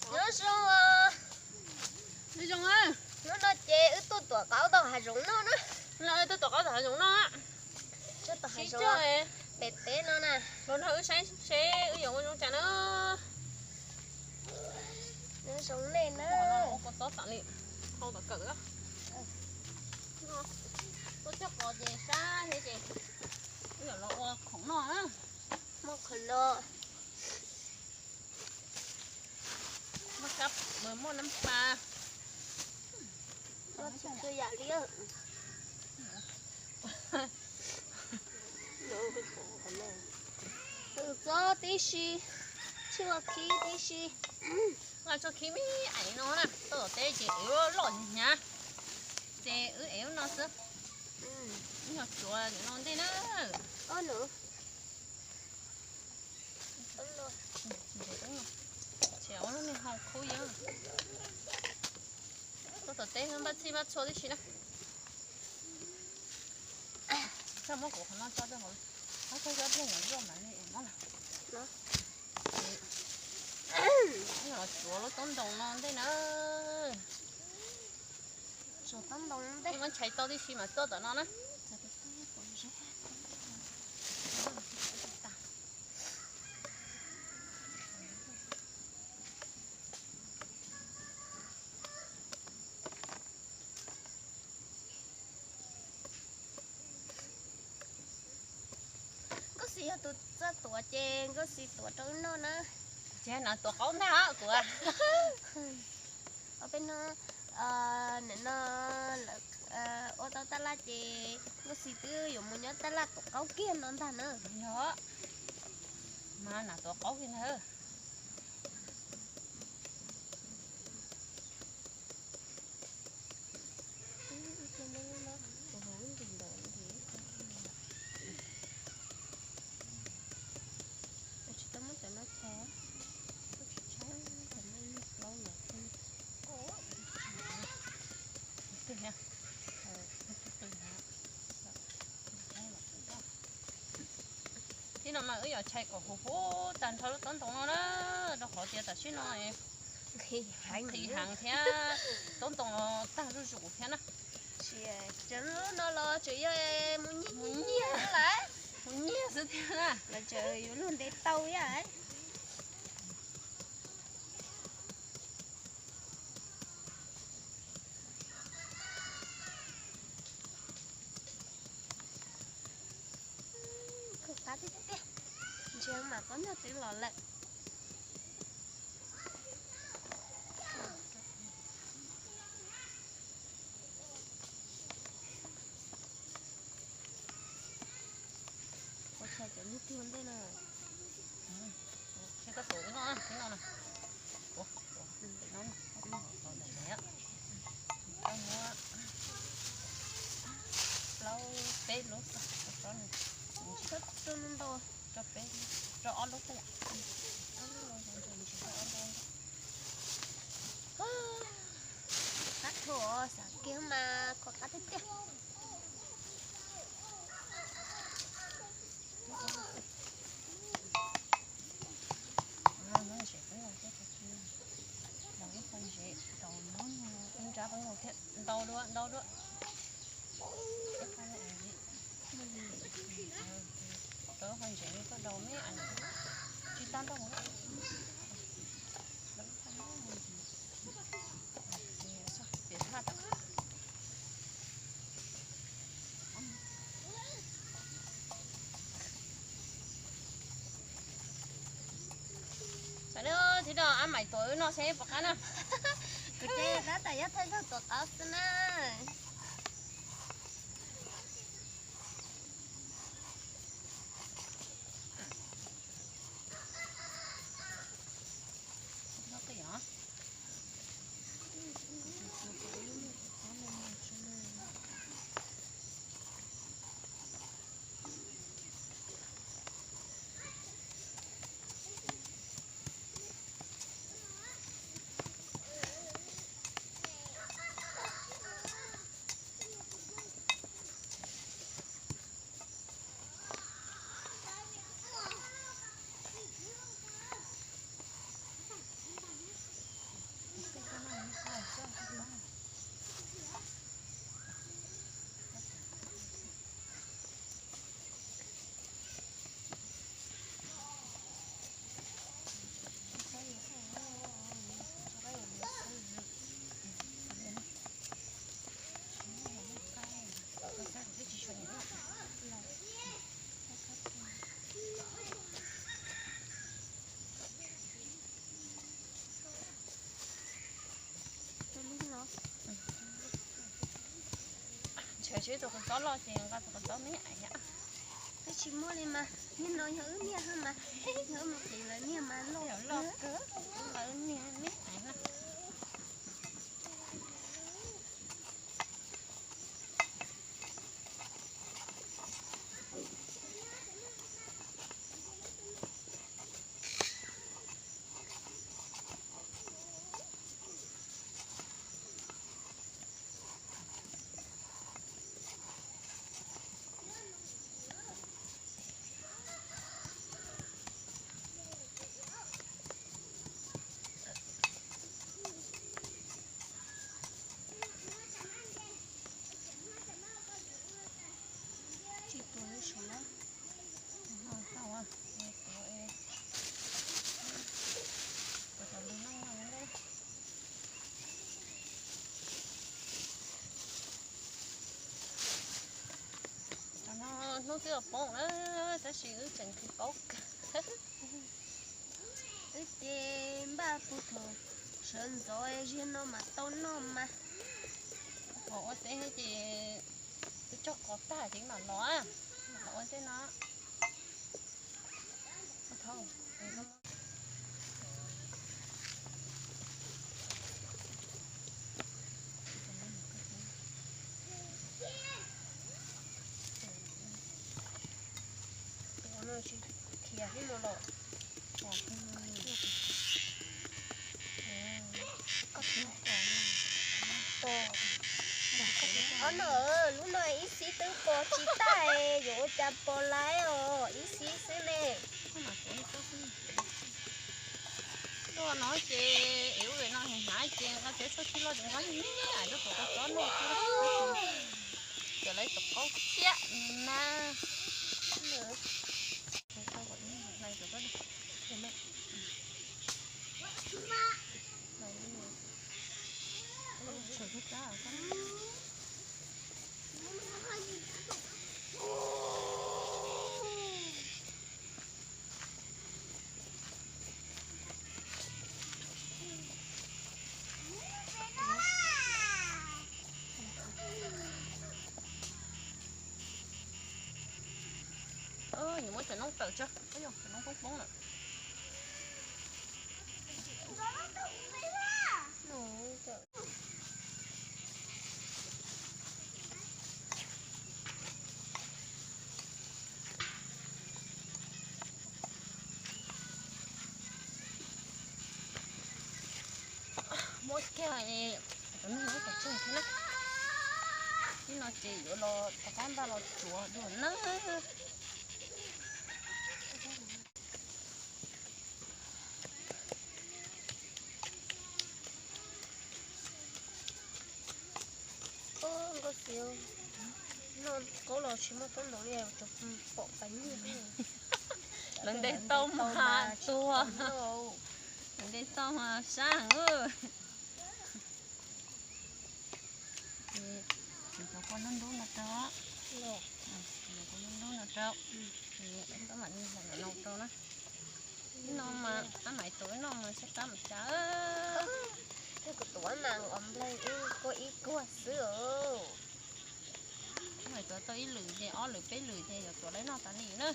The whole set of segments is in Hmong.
Nyob zoo, nyob zoo, hnub no ces wb tuaj tuam qaub tom hav zoov noj na. Tuaj tuam qaub tom hav zoov noj. Sib coj pem teb no na. Los nrog wb saib seb wb yuav ua zoo cas na. Nyob zoo nej na. Ua kua txob tam li, hau tom kawm. Tuaj coj qos ces sab thiab ces wb yuav los ua khoom noj na. Muaj khoom noj. Muaj kab, muaj nab pas. Txhua yam li. Txhob tib si, tsis ua khib tib si. Nqa txoj khib me ais no na, tuaj tom teb ces ev loj hnyav, ces wb ev lub no xwb. Wb yog tsuav no ntej na. Ces ua lub niag hau khub yeeb. Tuaj tom teb npaj txhij npaj txhua tib si na. Koj muab kuv qhov no tso rau hauv, koj cov dej no zuaj mas li es mob na. Los tsuav lub taub ntoos no ntej na. Tsuav taub ntoos ntej. Muab tshais tau tib si mas tuaj tom no na. Nkauj Xis yog tus txawj tuav ces Nkauj Xis tuav rau wb noj na. Ces na tuav qaub ntag kuv. Ob peb hnub no lawv ua tau taj laj ces Nkauj Xis twb yuav mus nyob taj laj tuav qaub kiag no ntag na. Yog, mas na tuav qaub kiag ntag. Tsis tau muab cov no tso, tsis tshab, cov no plaub lawm. Tib no mas wb yuav tshais kom huv huv tag nrho lub taub ntoos no na, rau qhov tias tam sim no nqhis heev thiab taub ntoos tag zuj zus thiab na. Tseem lub no los tseem yog mus nyiag lawm, mus nyiag xwb thiab na, los tseem yuav luag ntes tau thiab. Khaub qab tiag tiag, ntshe mam txob ntog twb los lawm. Ua tshais cov lub twg ua ntej no. Koj tuav ib no, ib no na. Koj muab plaub peb lub, rau ntau, rau peb, rau ob lub xwb. Qab thuam xav kiag mas khaub qab tiag tiag. Ntau dua, ntau dua. Tau qhov ntsev li koj daus me, tsis tau ntau. Sawv daws, sawv daws, ab mais tuav wb noj seb puas qab na. Kuv ces tab tom yuav thawj zaug tuav qaub xwb na. Ib tug kua txob loj ces nqa tus kua txob me ais. Twb tsis muaj li mas, niag no yog wb niag mas, yog wb mus pliv lawv niag mas loj loj kawg, nqa wb niag me ais na. Tsis tuav lub suav. Hnub twb poob na, tab sis wb tseem kawg paub kawg. Wb ces npaj puag thaum sawv ntxov ziag no mas tau noj mas. Qos ua teb ces twb cog qos tag ces mam los, mam ua tej no. Tus no tsis khiav li no los. Ob no, lub no ib xib twb pos tsis tag, yuav ua cas pos lawm os, ib xib xwb ne. Tuaj no ces es ub no hnav ces nqa cov tshuaj txhij loj ces nqa me ais rau tom qhov txob no xwb. Cov lawv tus qaub thiab na. Yuav muab cov noob tawm tso, cov noob poob poob lawm. Muab kiag cov noob pov tseg thiab na. Ib no ces yuav los rov qab npaj los tsuav dua na. Nkauj Xiav, noj qaub los tsis muaj teeb ntaus li, pom qab nyiaj. Lawv ntes tau mas tuag, lawv ntes tau mas sab heev. Ces cov kua ntub ntub no rau, cov kua ntub ntub no rau, ces koj mam li hau no rau na. Ib no mas ab mais tus ib no mas sab qab mas cas. Kuv tuav mas nqos npleeg ib kuag ib kuag xwb os. Ab mais tuav tau ib lwm ces ob lwm peb lwm ces yuav tuav lawv noj tas li na.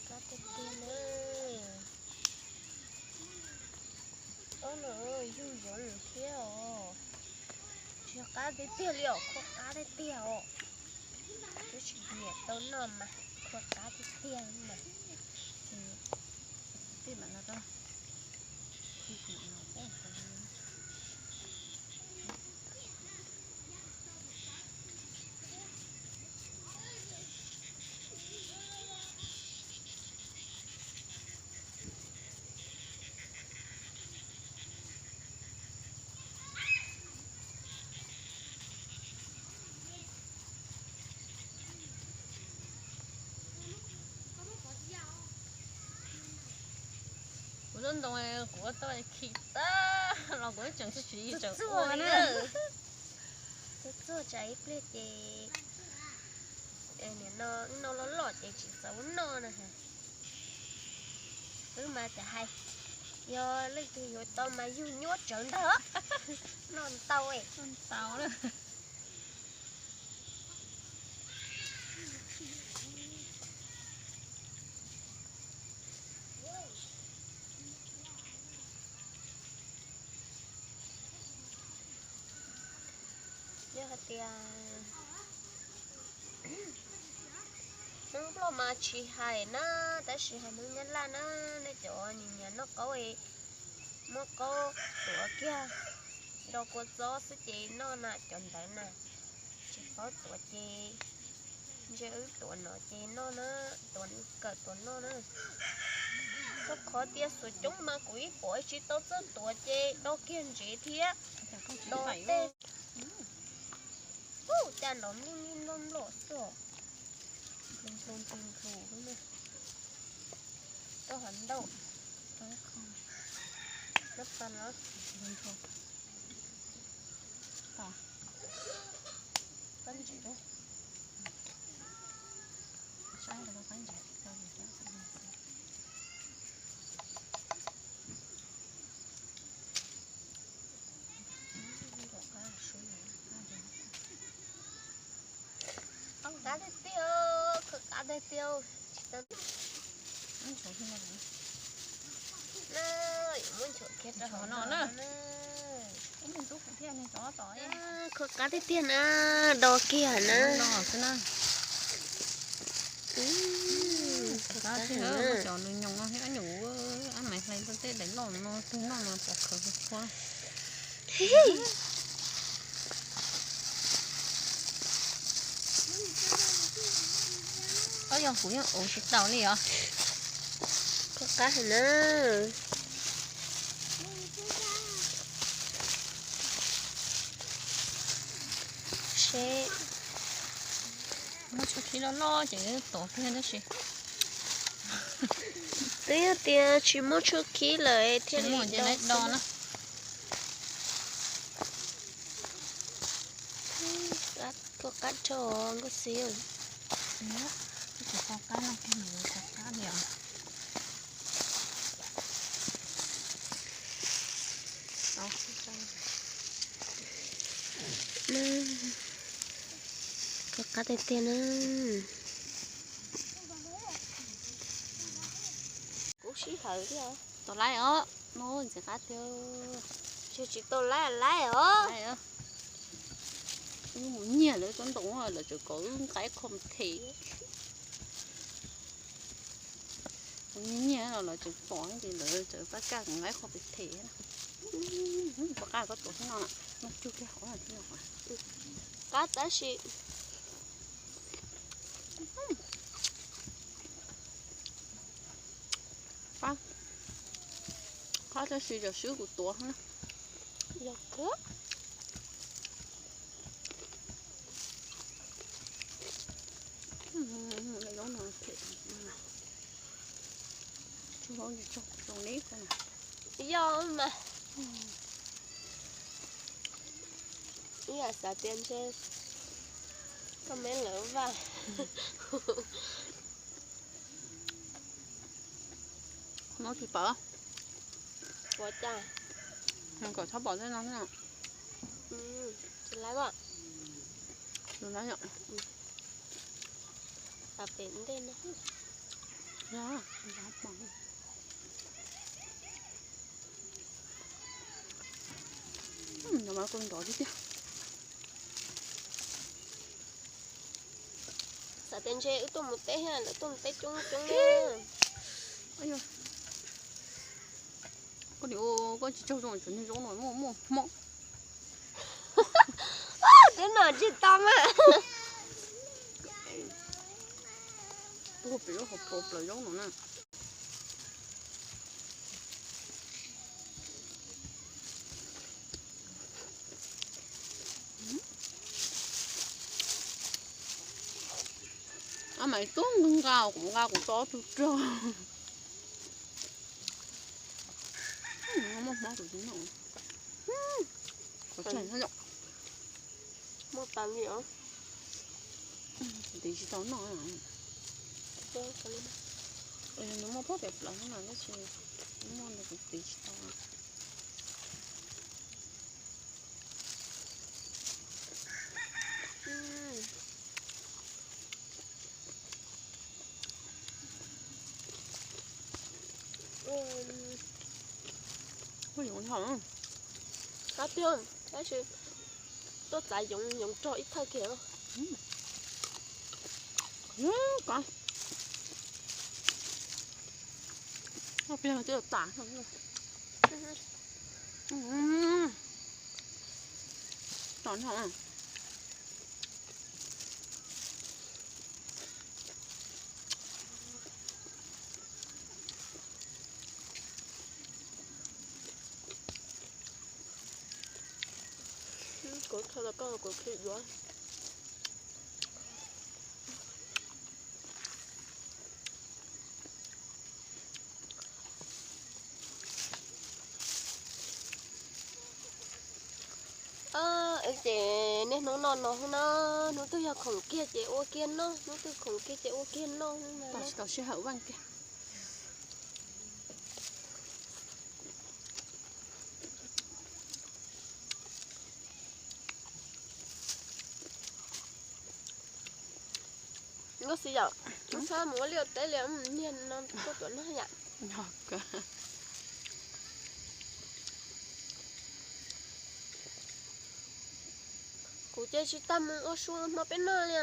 Qab tiag tiag na. Ob no yug yuav nws thiab os. Tsis qab tiag tiag li os, khuab qab tiag tiag os. Twb tsis nyiam tau noj mas khuab qab tiag tiag mas. Ces tej mam no rau. Lub ntoo kuv ua tau khi tag los kuv tseem tsis tseem ua li. Txuag tsam ib pliag ces nim no wb noj loj loj ces tsis txaus noj na. Wb mas cas hais, yog leej twg yuav tau mas yug nyuaj tsawv ntag. Noj ntau, ntau. Yog hais tias Hmoob Nplog mas tsis hais na, tab sis hais Hmoob Nyab Laj na, nej cov nyiam nyiam noj qaub, muab qaub tuav kiag, do kua txob xwb ces noj na, cov ntawd na. Tsis paub tuav ces ntshe wb tuav no ces noj na, tuav kawm tuav noj na. Rau qhov tias xuam coob mas kuv ib pom tsis tau txawj tuav ces do kiag ntsev thiab. Do tej, cas nrov nplij nplij nploj nploj xwb. Nplus nplus nplus, koj hav ntau. Kho qab tiag tiag, kho qab tiag tiag. Muab nchuav kiag rau hauv no na. Kho qab tiag tiag na, do kiag na. Cov nws nyoos no thiab nyuj, ab maiv hlais rau tej daim loj no, tus noj mas pom khawv qhuav. Ob, yog kuv yeej ua tsis tau li os. Kho qab heev na. Seb, muab tshuaj khib loj loj ces tuav kiag tab sis. Twb yog tias tsis muab tshuaj khib lawm thiaj li do na. Kho qab rau nkauj Xis. Kho qab no, kho qab li os. Kho qab tiag tiag na. Kuv sib hawm thiab. Tau laib os, no ntxim qab tiag. Tsis tau laib laib os. Mus nyiag lawv tsob ntoo lawv tseem kom wb nqa ib qho mus them. Kuv nyiag nyiag los lawv tseem pom ces lawv tseem pab kaj nqa ib qho mus them. Kho qab koj tuav xwb no, no cug kiag qhov no. Qab tab sis. Qab, qab tab sis yog swb kuv tuav. Yog kawg. Zaub no them, zaub no zoo li zoo li ko. Yog mas. Ib yam xav tias ntshe koj me lawv vaj. No tsis pom. Ua cas? Kom txhob pom tej no. Tsis laib os. Tsis laib os. Pem ntej no. Nrov tiag tiag. Xav tias ntshe wb tuaj mus teb thiab, lawv tuaj mus teb coob coob. Koj nim ua koj tsis tsaug zog, tsuas niag zaub no muaj muaj hmob. Twb no tsis tau mas. Tuag pem lub hauv paus plaws zaub no na. Ab, mas tub nqa kuv, nqa kuv tau ob tug rog. Mob tus tsis noj. Qhov tseem muaj tas li os. Tiv tsis tau noj. Nws muaj pob tias plaws no mas tab sis muaj nws kuv tiv tsis tau. Qab tiag, tab sis tuaj txav yoov, yoov rog ib thawj kiag. Qab tiag, twb tas. Tom no. Kuv thawj los koj kuv khi yuav. Ces niaj hnub noj no na, hnub twg yog khoom kiag ces ua kiag noj, hnub twg khoom kiag ces ua kiag noj. Tsis tau sij hawm vaj kiag. Nkauj Xis yom, txhob mus ua liaj teb li, niag no tuaj tuam no yom. Kuv ces tsis tau mus ua su hmo peb noj li.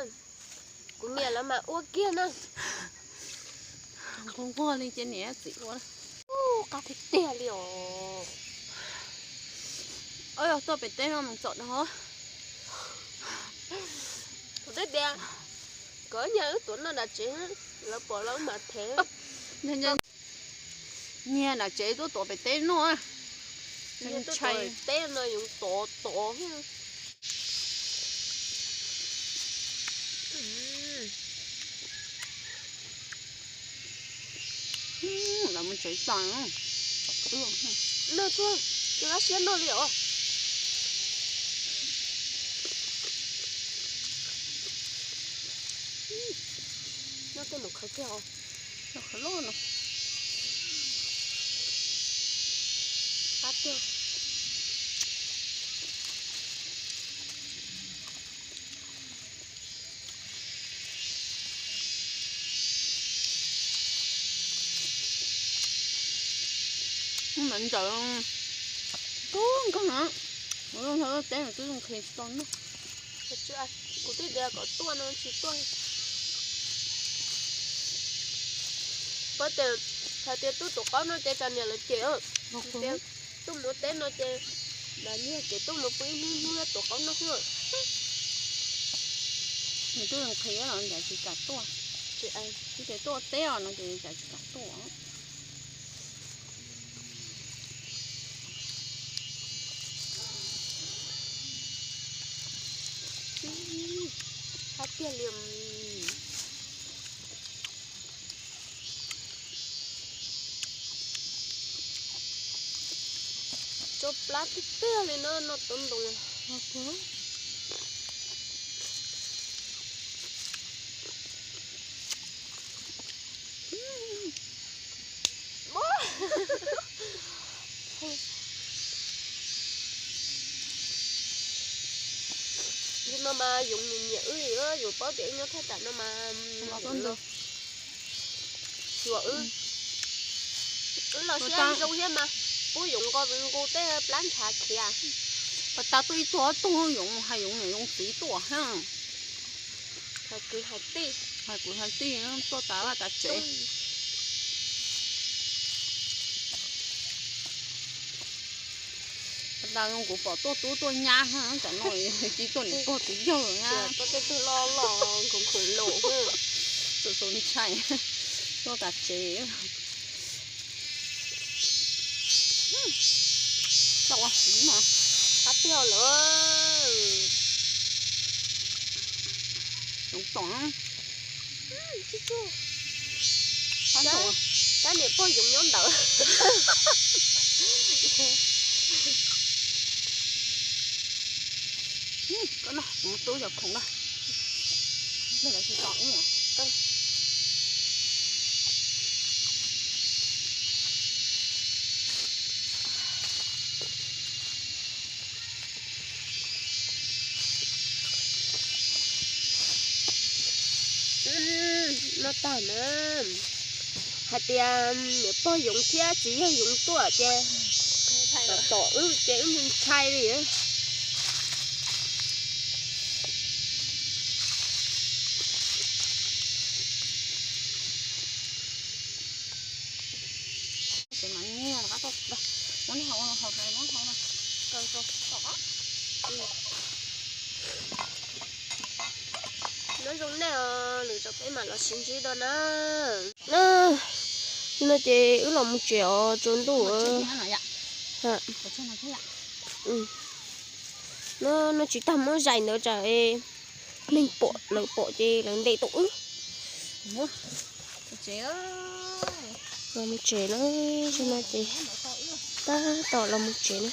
Kuv niam lawv mas ua kiag na. Nquag nquag li ces niam txiv ua. Qab tiag tiag li os. Yog tuaj pem teb no mus txom no. Kuv twb tias kom nyiag wb tuav noj nram tsev, lawv pom lawv mam thev. Nyiag nram tsev tuaj tuav pem teb noj. Nyiag tuaj tuav pem teb no yuav tod tod. Lawv mus tsev tas. Noj tuaj, tsis lab siab noj li os. Noj tej mus khawv kiag os. Noj khawv loj no. Qab tiag. Ntawd ntawd kub nkaus na, mus zoo nrho teb mas twb zoo nqhis tsis tau noj. Kuv twb tias kom tuaj no tsis tuaj. Puab tias hais tias tuaj tuav qaub noj ces tsam niam lawv cem. Tias tuaj mus teb no ces mas nyiag kev tuaj mus pw ib hnub hnub tuav qaub noj xwb. Nws twb nqhis los cas tsis kam tuaj. Ces tuaj teb os no ces cas tsis kam tuaj. Qab tiag li. Tso plab tiag tiag li no, noj tau ntoo. Li no mas yoov nyiam nyiam wb li, yus paub tias wb nyob thaj tsam no mas xyuas wb, wb los siab zoo thiab mas pub yoov nqos nqus tej plab ntshav khiav. Pas tas tuaj ib tug ob tug yoov hais yoov niam yoov txiv tuaj. Hais kwv hais tij, hais kwv hais tij tuaj tas vaj tas tsev. Pas tas kuv pom tuaj tub tuaj nyab, tam no cia tuaj niam pog tus yawg na. Tuaj tej tug loj loj nkaus khoom los, txaus ntshai, tuaj tas tsev. Txhob ua siv mas qab tiag lawm. Yoov tom. Kab niam pog yoov nyob ntawd. Koj no, kuv tub cov khoom na. Lawv tsis tau ib. Noj tag na. Hais tias niam pog yoov thiab txiv yawg yoov tuaj ces tom tom wb ces wb ntshai li. Nyob zoo nej os, lwm zaus peb mam los sib ntsib dua na. No ces wb los mus tsev os, tsaus ntuj. No, no tsis tag muab zais ntawd tsam neeg pom, lawv pom ces lawv ntes tau wb. Los mus tsev na, no ces tab tom los mus tsev na.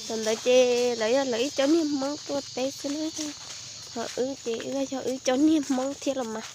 Thaum ntawd ces lawv yog lawv ib co niag Hmoob tuaj teb xwb na, ho wb ces wb yog wb co niag Hmoob thiab los mas.